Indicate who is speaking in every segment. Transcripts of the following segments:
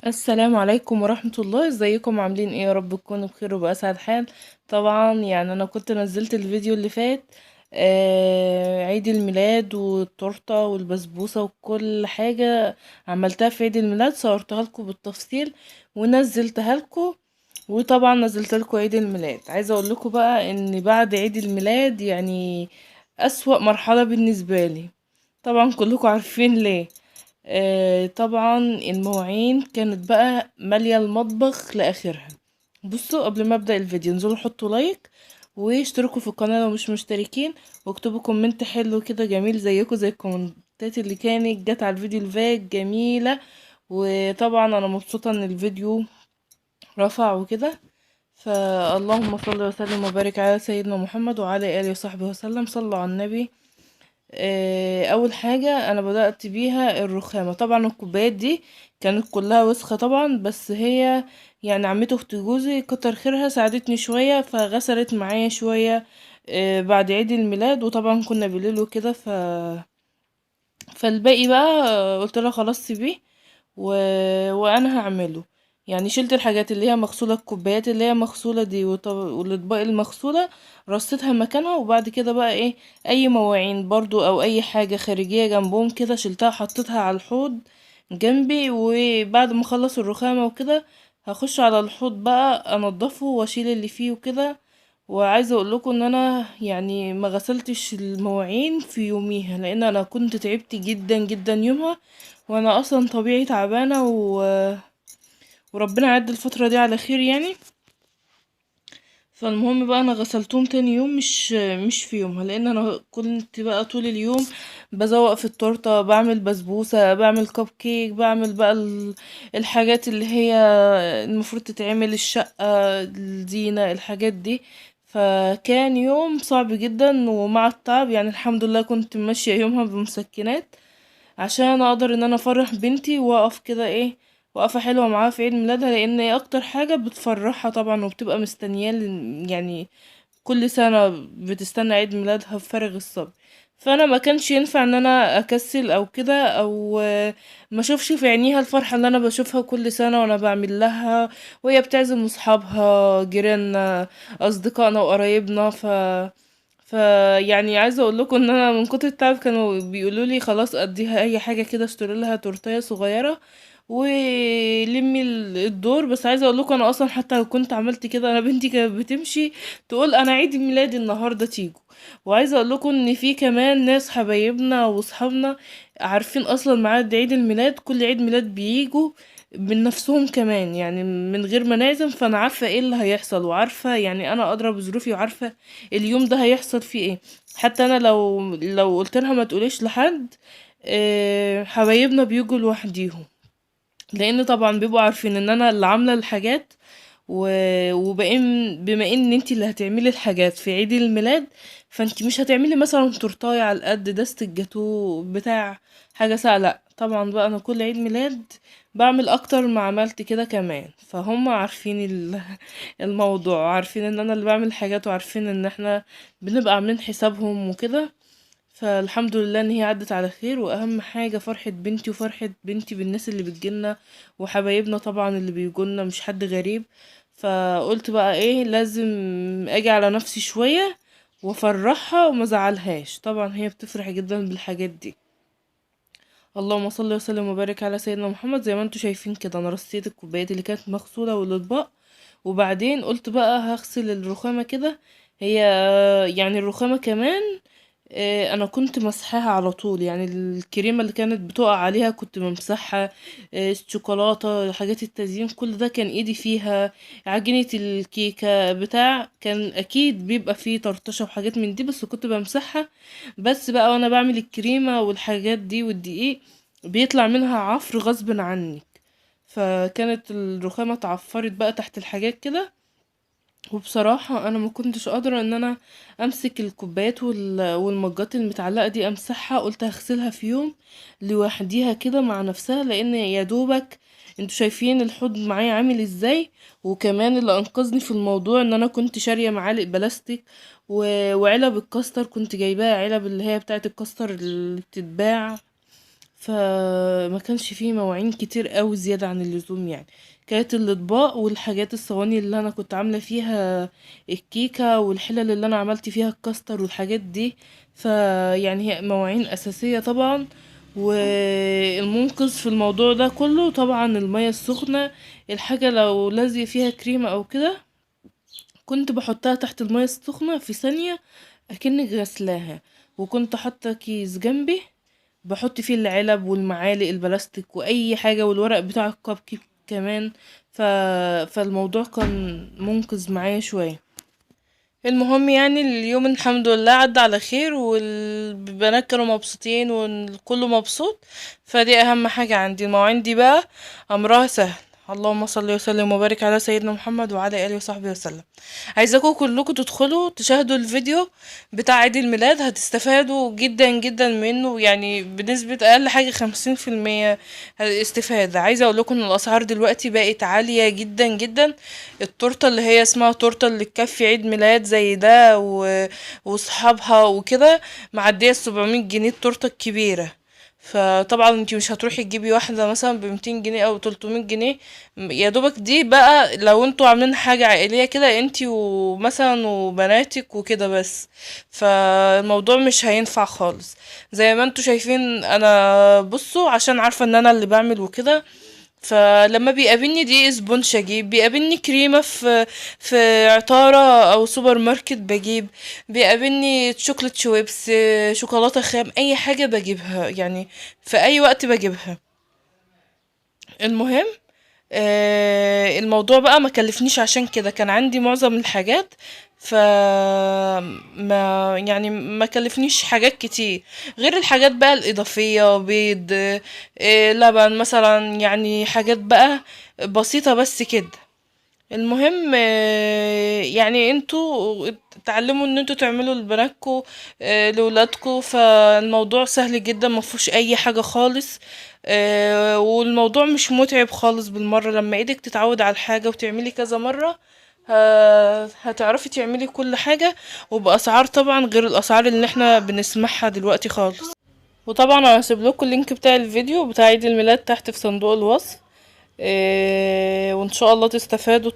Speaker 1: السلام عليكم ورحمة الله. ازيكم عاملين ايه؟ يا رب تكونوا بخير وبأسعد حال. طبعا انا كنت نزلت الفيديو اللي فات، عيد الميلاد والتورتة والبسبوسة وكل حاجة عملتها في عيد الميلاد، صورتها لكم بالتفصيل ونزلتها لكم، وطبعا نزلت لكم عيد الميلاد. عايزة اقول لكم بقى ان بعد عيد الميلاد اسوأ مرحلة بالنسبة لي، طبعا كلكم عارفين ليه. طبعا المواعين كانت بقى مالية المطبخ لآخرها. بصوا قبل ما ابدأ الفيديو انزلوا حطوا like واشتركوا في القناة لو مش مشتركين، واكتبوا comment حلو كده جميل زيكم زي الكومنتات اللي كانت جت على الفيديو اللي فات جميلة. وطبعا انا مبسوطة ان الفيديو رفع وكده. فاللهم صل وسلم وبارك على سيدنا محمد وعلى آله وصحبه وسلم. صلوا على النبي. اول حاجة انا بدأت بيها الرخامة. طبعا الكوبايات دي كانت كلها وسخة طبعا، بس هي عمته اخت جوزي كتر خيرها ساعدتني شوية فغسلت معايا شوية، بعد عيد الميلاد، وطبعا كنا بالليل وكده، فالباقي بقى، قلت لها خلاص سيبيه وانا هعمله. شلت الحاجات اللي هي مغسولة، الكوبايات اللي هي مغسولة دي والاطباق المغسولة رصيتها مكانها. وبعد كده بقى اي مواعين برضو او اي حاجة خارجية جنبهم كده شلتها حطيتها على الحوض جنبي. وبعد ما اخلص الرخامة وكده هخش على الحوض بقى انضفه واشيل اللي فيه وكده. وعايزة اقول لكم ان انا ما غسلتش المواعين في يوميها، لان انا كنت تعبت جدا جدا يومها، وانا اصلا طبيعي تعبانة وربنا يعدي الفترة دي على خير. فالمهم بقى انا غسلتهم تاني يوم، مش في يومها، لان انا كنت بقى طول اليوم بزوق في التورتة، بعمل بسبوسة، بعمل كب كيك، بعمل بقى الحاجات اللي هي المفروض تتعمل، الشقة، الزينة، الحاجات دي. فكان يوم صعب جدا ومع التعب الحمد لله كنت ماشية يومها بمسكنات عشان اقدر ان انا افرح بنتي واقف كده وقفة حلوة معاها في عيد ميلادها، لان هي اكتر حاجة بتفرحها طبعا وبتبقى مستنياه، كل سنة بتستنى عيد ميلادها بفارغ الصبر. فانا ما كانش ينفع ان انا اكسل او كده، او ما اشوفش في عينيها الفرحة اللي انا بشوفها كل سنة وانا بعمل لها، وهي بتعزم اصحابها، جيراننا، اصدقائنا وقرايبنا. ف عايزه اقول لكم ان انا من كتر التعب كانوا بيقولوا لي خلاص اديها اي حاجه كده، اشتري لها تورتيه صغيره ولمي الدور. بس عايزه اقول لكم انا اصلا حتى لو كنت عملت كده، انا بنتي كانت بتمشي تقول انا عيد ميلادي النهارده تيجوا. وعايزه اقول لكم ان في كمان ناس حبايبنا واصحابنا عارفين اصلا ميعاد عيد الميلاد، كل عيد ميلاد بييجوا من نفسهم كمان، من غير ما نعزم. فانا عارفه ايه اللي هيحصل، وعارفه انا ادرى بظروفي، وعارفه اليوم ده هيحصل فيه ايه. حتى انا لو قلت لها ما تقوليش لحد، حبايبنا بيجوا لوحديهم، لان طبعا بيبقوا عارفين ان انا اللي عامله الحاجات، وبما ان انتي اللي هتعملي الحاجات في عيد الميلاد، فانتي مش هتعملي مثلا تورتايه على القد، دستة الجاتوه بتاع حاجه سهله، لا طبعا بقى انا كل عيد ميلاد بعمل اكتر ما عملت كده كمان. فهم عارفين الموضوع، عارفين ان انا اللي بعمل الحاجات، وعارفين ان احنا بنبقى عاملين حسابهم وكده. فالحمد لله ان هي عدت على خير. واهم حاجة فرحة بنتي، وفرحة بنتي بالناس اللي بتجيلنا وحبايبنا طبعا اللي بيجولنا، مش حد غريب. فقلت بقى لازم اجي على نفسي شوية وافرحها وما ازعلهاش. طبعا هي بتفرح جدا بالحاجات دي. اللهم صل وسلم وبارك على سيدنا محمد. زي ما انتم شايفين كده انا رصيت الكوبايات اللي كانت مغسولة والاطباق، وبعدين قلت بقى هغسل الرخامة كده. هي الرخامة كمان، انا كنت مسحاها على طول، الكريمة اللي كانت بتقع عليها كنت بمسحها، الشوكولاتة، حاجات التزيين، كل ده كان ايدي فيها، عجينة الكيكة بتاع كان اكيد بيبقى فيه طرطشة وحاجات من دي، بس كنت بمسحها. بس بقى وانا بعمل الكريمة والحاجات دي والدقيق بيطلع منها عفر غصب عنك، فكانت الرخامة اتعفرت بقى تحت الحاجات كده. وبصراحة انا ما كنتش قادرة ان انا امسك الكوبايات والمجات المتعلقة دي امسحها، قلت هغسلها في يوم لوحديها كده مع نفسها، لان يا دوبك انتوا شايفين الحوض معايا عامل ازاي. وكمان اللي انقذني في الموضوع ان انا كنت شارية معالق بلاستيك وعلب الكاستر، كنت جايباها علب اللي هي بتاعة الكاستر اللي بتتباع، فما كانش فيه مواعين كتير قوي زيادة عن اللزوم يعني. كانت الاطباق والحاجات الصواني اللي انا كنت عاملة فيها الكيكة والحلل اللي انا عملت فيها الكاستر والحاجات دي، فيعني هي مواعين اساسية طبعا. والمنقذ في الموضوع ده كله طبعا المية السخنة، الحاجة لو لازق فيها كريمة او كده كنت بحطها تحت المية السخنة في ثانية اكنك غسلاها. وكنت حاطة كيس جنبي بحط فيه العلب والمعالق البلاستيك واي حاجة والورق بتاع الكب كيك كمان، فالموضوع كان منقذ معايا شوية. المهم يعني اليوم الحمد لله عدى على خير، والبنات كانوا مبسوطين والكل مبسوط، فدي اهم حاجة عندي. المواعين دي بقى امرها سهل. اللهم صل وسلم وبارك على سيدنا محمد وعلى اله وصحبه وسلم. عايزاكم كلكم تدخلوا تشاهدوا الفيديو بتاع عيد الميلاد، هتستفادوا جدا جدا منه، يعني بنسبة اقل حاجة 50% استفادة. عايزة اقول لكم ان الاسعار دلوقتي بقت عالية جدا جدا. التورتة اللي هي اسمها تورتة اللي تكفي عيد ميلاد زي ده وصحابها وكده معدية 700 جنيه التورتة الكبيرة. فطبعا انتي مش هتروحي تجيبي واحدة مثلا بمتين جنيه او تلتمية جنيه، يا دوبك دي بقى لو انتوا عاملين حاجة عائلية كده انتي ومثلا وبناتك وكده بس، فالموضوع مش هينفع خالص. زي ما انتوا شايفين انا بصوا عشان عارفة ان انا اللي بعمل وكده، فلما بيقابلني دي sponge اجيب، بيقابلني كريمة في عطارة او سوبر ماركت بجيب، بيقابلني chocolate chips، شوكولاتة خام، اي حاجة بجيبها يعني في اي وقت بجيبها. المهم الموضوع بقى ما كلفنيش عشان كده، كان عندي معظم الحاجات، ف ما يعني ما كلفنيش حاجات كتير غير الحاجات بقى الإضافية، بيض، لبن مثلا، يعني حاجات بقى بسيطة بس كده. المهم انتوا اتعلموا ان انتوا تعملوا لبناتكوا، لولادكوا، فالموضوع سهل جدا ما فيهوش اي حاجة خالص، والموضوع مش متعب خالص بالمرة. لما ايدك تتعود على الحاجة وتعملي كذا مرة، هتعرفي تعملي كل حاجة، وبأسعار طبعا غير الأسعار اللي احنا بنسمعها دلوقتي خالص. وطبعا انا هسيب لكم اللينك بتاع الفيديو بتاع عيد الميلاد تحت في صندوق الوصف، وان شاء الله تستفادوا.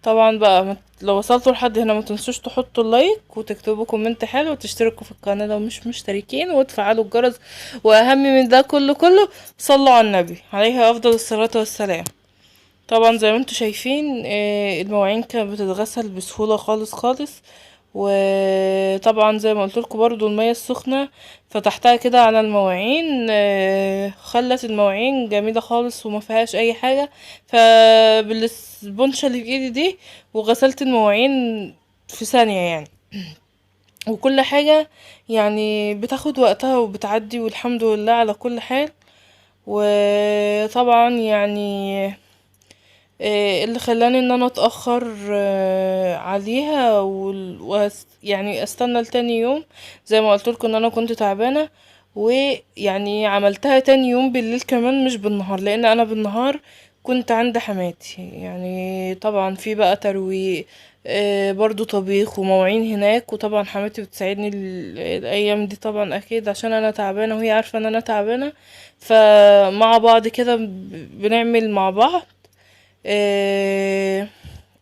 Speaker 1: طبعا بقى لو وصلتوا لحد هنا ما تنسوش تحطوا ال like وتكتبوا comment حلو وتشتركوا في القناة لو مش مشتركين وتفعلوا الجرس، واهم من ده كله صلوا على النبي عليه افضل الصلاة والسلام. طبعا زي ما انتوا شايفين، المواعين كانت بتتغسل بسهولة خالص خالص. وطبعا زي ما قلت لكم برضو المية السخنة فتحتها كده على المواعين، خلت المواعين جميلة خالص وما فيهاش اي حاجة. فبالسبونشة اللي في ايدي دي وغسلت المواعين في ثانية يعني، وكل حاجة بتاخد وقتها وبتعدي، والحمد لله على كل حال. وطبعا اللي خلاني ان انا اتأخر، عليها استنى لتاني يوم، زي ما قلت لكم ان انا كنت تعبانة، ويعني عملتها تاني يوم بالليل كمان مش بالنهار، لان انا بالنهار كنت عند حماتي. طبعا في بقى ترويق، برضو طبيخ ومواعين هناك، وطبعا حماتي بتساعدني الايام دي طبعا اكيد عشان انا تعبانة وهي عارفة ان انا تعبانة، فمع بعض كده بنعمل مع بعض،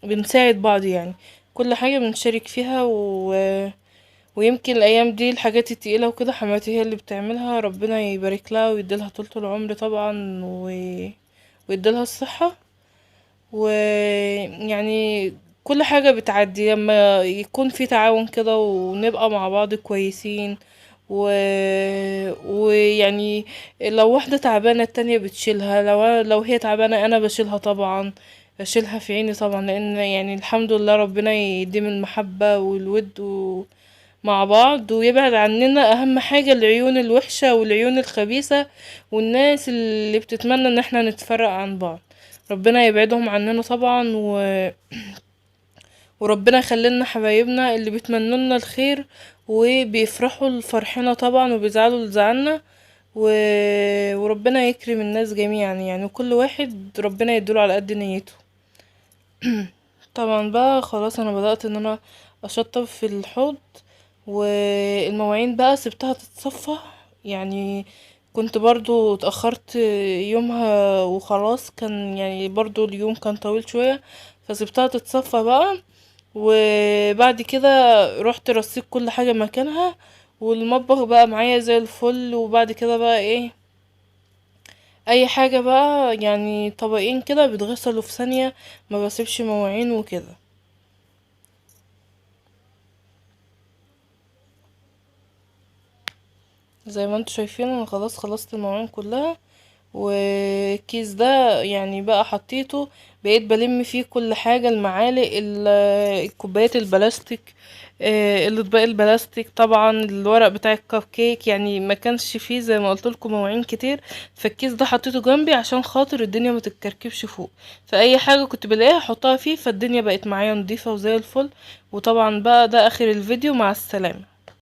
Speaker 1: بنساعد بعض كل حاجة بنشارك فيها. ويمكن الايام دي الحاجات التقيلة وكده حماتي هي اللي بتعملها، ربنا يبارك لها ويديلها طولة العمر طبعا ويديلها الصحة. كل حاجة بتعدي لما يكون في تعاون كده ونبقى مع بعض كويسين، ويعني لو واحدة تعبانة التانية بتشيلها، لو هي تعبانة انا بشيلها طبعا، بشيلها في عيني طبعا، لان الحمد لله ربنا يديم المحبة والود مع بعض، ويبعد عننا اهم حاجة العيون الوحشة والعيون الخبيثة والناس اللي بتتمنى ان احنا نتفرق عن بعض، ربنا يبعدهم عننا طبعا، وربنا يخلينا حبايبنا اللي بيتمنوا لنا الخير وبيفرحوا لفرحنا طبعا وبيزعلوا لزعلنا، وربنا يكرم الناس جميعا وكل واحد ربنا يديله على قد نيته. طبعا بقى خلاص انا بدأت ان انا اشطب في الحوض، والمواعين بقى سبتها تتصفى، كنت برضو اتأخرت يومها وخلاص، كان يعني برضو اليوم كان طويل شوية، فسبتها تتصفى بقى. وبعد كده رحت رصيت كل حاجة مكانها، والمطبخ بقى معايا زي الفل. وبعد كده بقى ايه، اي حاجة بقى يعني طبقين كده بيتغسلوا في ثانية، ما بسيبش مواعين وكده. زي ما انتوا شايفين انا خلاص خلصت المواعين كلها، والكيس ده يعني بقى حطيته، بقيت بلم فيه كل حاجة، المعالق، الكوبايات البلاستيك، الاطباق البلاستيك، طبعا الورق بتاع الكب كيك، يعني ما كانش فيه زي ما قلت لكم مواعين كتير، فالكيس ده حطيته جنبي عشان خاطر الدنيا ما تتكركبش فوق، فاي حاجة كنت بلاقيها احطها فيه، فالدنيا بقت معايا نظيفة وزي الفل. وطبعا بقى ده اخر الفيديو، مع السلامة.